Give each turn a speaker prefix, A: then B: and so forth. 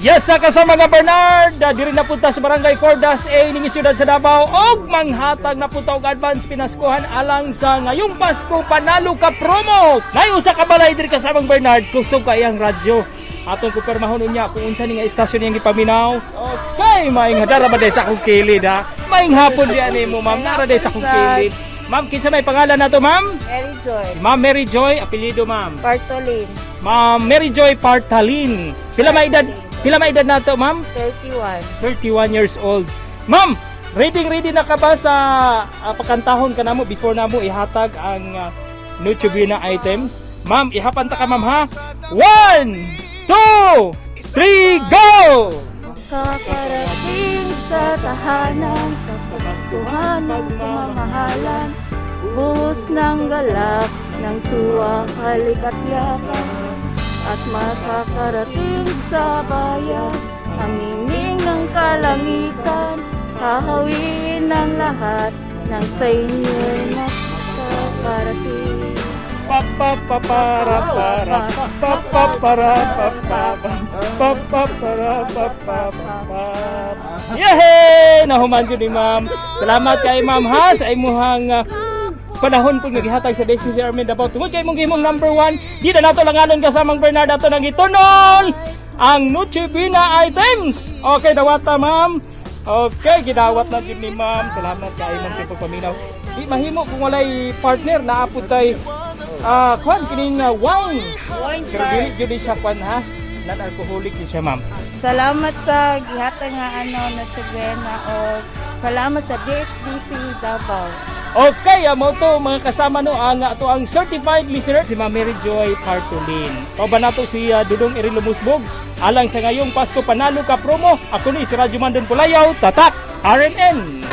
A: Yes, sa kasama nga Bernard, diri na punta sa Barangay Cordas A ning siyudad sa Davao og manghatag na punta og advance pinaskuhan alang sa ngayong Pasko Panalo Ka promo. Nay usa ka balay diri, kasamang Bernard, kusog kay ang radyo. Atong kupirmahon unya kung unsa ni nga istasyon iyang gipaminaw. Okay, maayong dara ba day sa akong kilid, ha? Maayong hapon diyan nimo, ma'am. Nara day sa akong kilid. Ma'am, kinsa may pangalan nato, ma'am?
B: Mary Joy.
A: Ma'am Mary Joy, apelyido, ma'am?
B: Bartolin.
A: Ma'am Mary Joy Partalin. Pila may edad nato, ma'am?
B: 31.
A: 31 years old. Ma'am, ready ready na ka ba sa pakantahon ka namo before namo ihatag ang Noche Buena items? Ma'am, ihapan ta ka, ma'am, ha? One, two, three, go!
B: Kakarating sa tahanan, kapaskuhan ng pamamahalan, buhos ng galak, ng tuwa, halik at yakap, at makakarating sa bayan, ang ningning ng kalangitan, hahawiin ng lahat ng sa inyo'y makakarating.
A: Pa pa pa para para pa pa para pa pa pa pa para pa pa pa. Yehey! Nahuman jud ni ma'am. Salamat kay ma'am, ha, sa imuhang panahon po nga gihatag sa DXDC Army Davao. Tungod kay imong gihimong number one, di na nato langanon, kasamang Bernard, ato nang gitunol ang Noche Buena items. Okay, dawata, ma'am. Okay, gidawat na jud ni ma'am. Salamat kay ma'am sa pagpaminaw. Di mahimo kung walay partner naa pud tay kwan kining wine.
B: Wine.
A: Pero dili jud ni siya kwan, ha. Non-alcoholic ni siya, ma'am.
B: Salamat sa gihatag nga ano Noche Buena o salamat sa DXDC Davao.
A: Okay, mo to mga kasama, no, ang ato ang certified listener si Ma'am Mary Joy Partulin. Kauban nato si Dudong Erilo Musbog alang sa ngayong Pasko Panalo Ka promo. Ako ni si Radyo Mandon Pulayaw, Tatak RNN.